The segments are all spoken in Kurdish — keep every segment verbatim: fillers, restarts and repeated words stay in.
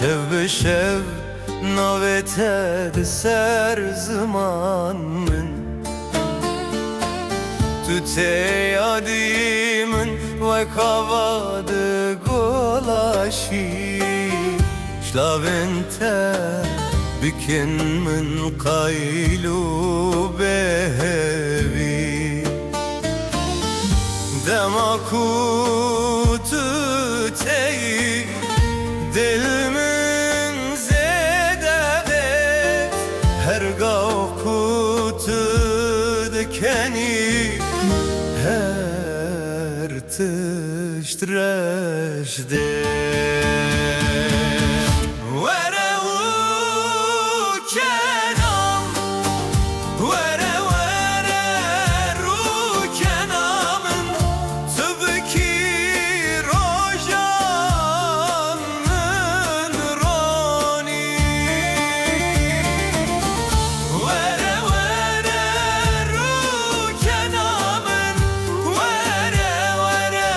Şev bi şev navê te di ser ziman min. Tu tê yadî min wek ava di golaşî. Şlavên te bikin min qayîl û bêhêvî. Dema ku tu teyî, dil min zêde bê. Her gav ku tu dikenî, her tişt reş dê. Were û kenam, were, were rûkena min, tu bikî rojan min ronî. Were, were rûkena min, were, were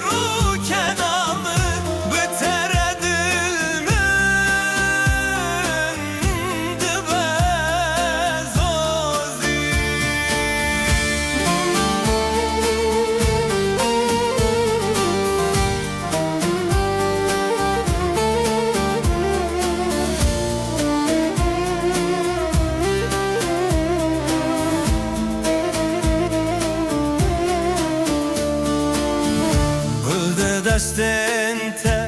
rûkena min, bi te re dil min dibe zozî. Gul di destên te,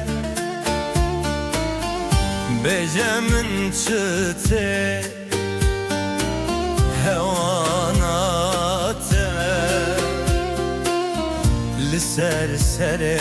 bêje min çi tê hewana te li ser serê